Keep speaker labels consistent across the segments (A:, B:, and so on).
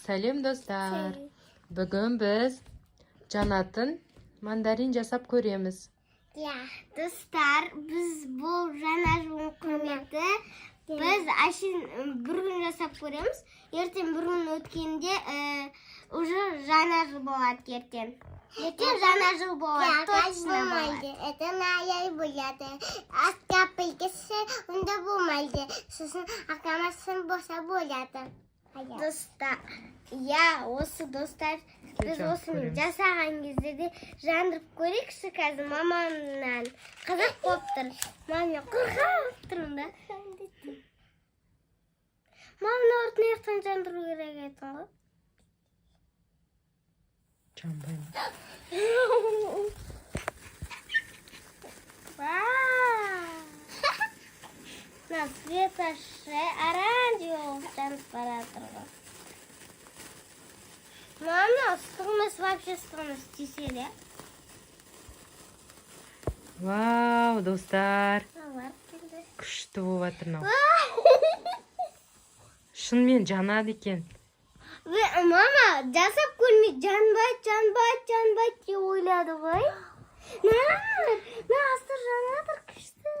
A: Сәлем, достар! Бүгін біз жанатын мандарин жасап көреміз.
B: Иә, достар, біз бұл жаңа жылдың құрметі біз әшейін бір күн жасап көреміз. Ертең бір күн өткенде уже жаңа жыл болады ертең. Ертең жаңа жыл болады, точно болады.
C: Это аяй болады. Асқа пілгісі онда болмайды. Сосын ақамасын болса болады.
B: Достар, иә, осы достар, біз
A: Жағып
B: осыны
A: көреміз.
B: жасаған кезде де жандырып көрейікші қазір мамамнан. Қызық болып тұр. Мама, мен қорқып тұрмын да. Мама, мына ортын жақтан жандыру керек еді ғой.
A: Жанбай ма?
B: Вау! Мына цвета ше оранжевый болып жанып бара жатыр ғой. Мама, мынау ыстық емес, вообще ыстық емес десе де.
A: Вау, достар!
B: Барып келді.
A: Күшті болып жатыр мынау. Шынымен жанады екен.
B: Мама, жасап көрмей жанбайды, жанбайды, жанбайды деп ойлады ғой. Мына асты жанып жатыр күшті.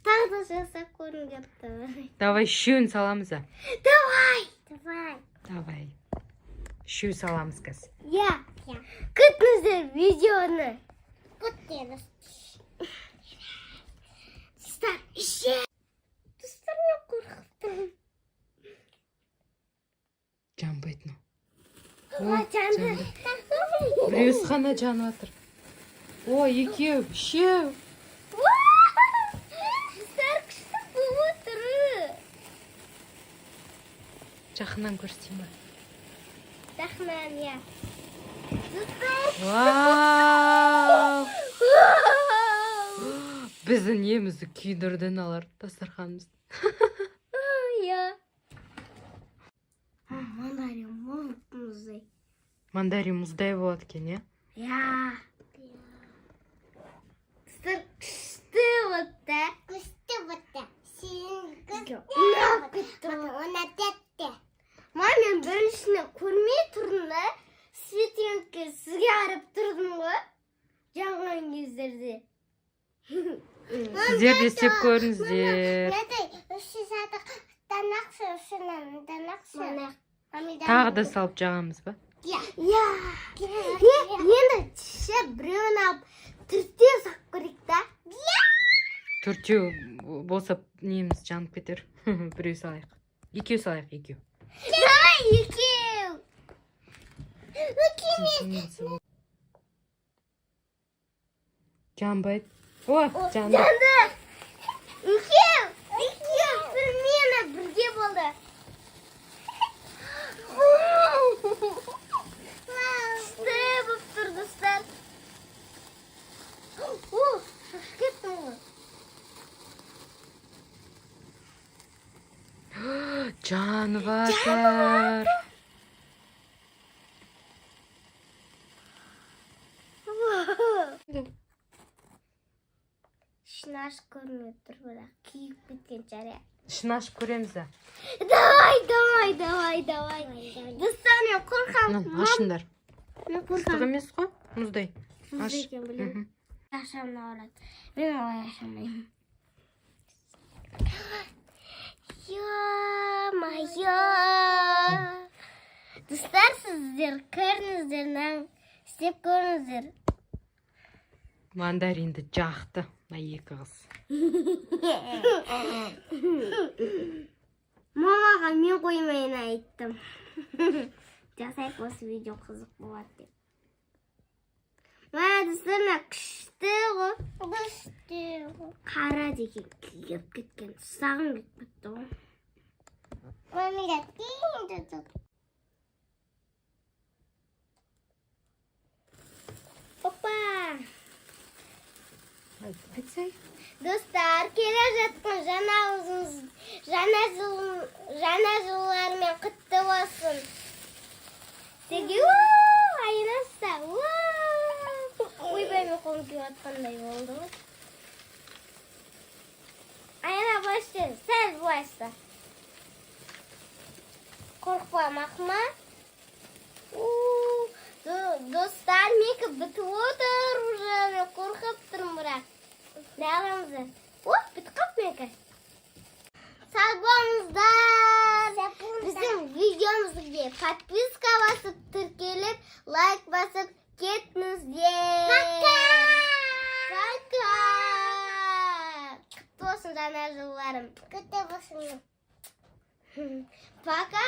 B: Тағы да жасап көргім келіп тұр.
A: Давай үшеуін саламыз а.
B: Давай! Давай.
A: Давай. Үшеу саламыз қазір.
B: Иә. Күтіңіздер видеоны.
C: Күтеміз.
B: Достар, іше. Достар, мен қорқып тұрмын.
A: Жанбайды мынау.
B: О,
A: О,
B: жанды.
A: Біреусі ғана жанып жатыр. О, екеу, үшеу.
B: Достар, күшті болып отыр.
A: Жақыннан көрсетейін ба?
B: Жақыннан, иә. Достар.
A: Вау! Біздің немізді күйдірді мыналар, дастарханымызды.
B: Иә. Мандарин мұздай.
A: Мандарин мұздай болады екен, иә?
B: Иә. Достар, күшті болды.
C: Күшті болды. Сен
B: Ұнап кетті.
C: Оны тәтті.
B: Мама, мен біріншісіне көрмей тұрдым да, светильникке сізге қарап тұрдым ғой. Жанған кездерде.
A: Сіздер де істеп көріңіздер.
C: Мынадай үші садық данақшы, үшінен данақшы.
A: Тағы да салып жағамыз ба?
C: Иә.
B: Иә. Енді тіше біреуін алып төртеу салып көрейік та.
A: Төртеу болса неміз жанып кетер. Біреу салайық. Екеу салайық, екеу.
B: Давай екеу.
A: Жанбайды. О, жанды.
B: Жанды. Екеу. Екеу примерно бірге болды. Күшті болып тұр, достар. О, шошып кеттім ғой.
A: Жанып жатыр.
B: Ішін ашып көрмей тұр, бірақ күйіп кеткен шығар, иә.
A: Ішін ашып көреміз а.
B: Давай, давай, давай, давай. Достар, мен қорқамын.
A: Мына, ашыңдар.
B: Мен
A: Ыстық
B: қорқамын.
A: емес қой, мұздай.
B: Мұздай
A: Аш.
B: екен, білемін.
A: Мгм.
B: Ашамын ауырады. Мен олай ашамаймын. Ё-моё! Достар, сіздер көріңіздер, мынаны істеп көріңіздер.
A: Мандаринді жақты мына екі қыз.
B: Мамаға мен қоймайын айттым. Жасайық, осы видео қызық болады деп. Мә, достар, мына күшті ғой.
C: Күшті.
B: Қара деген күйіп кеткен, сағым күйіп кетті ғой.
C: Мамиға тиін.
B: Опа!
A: Айтсай.
B: Достар, келе жатқан жаңа жылыңыз, жаңа жыллармен құтты болсын. Сізге айнасы, ойбай, мен қолым күйіп жатқандай болды ғой. Аяна, былай істе, сәл былай істе. Қорықпамақ ма? У, достар, менікі бітіп отыр уже. Мен қорқып тұрмын бірақ. Аламыз. О, бітіп қалды менікі. Сау болыңыздар. Біздің видеомызға подписка басып, тіркеліп, лайк басып кетіңіздер.
C: Пока!
B: Пока! Құтты болсын жаңа жылларым.
C: Құтты болсын.
B: Пока!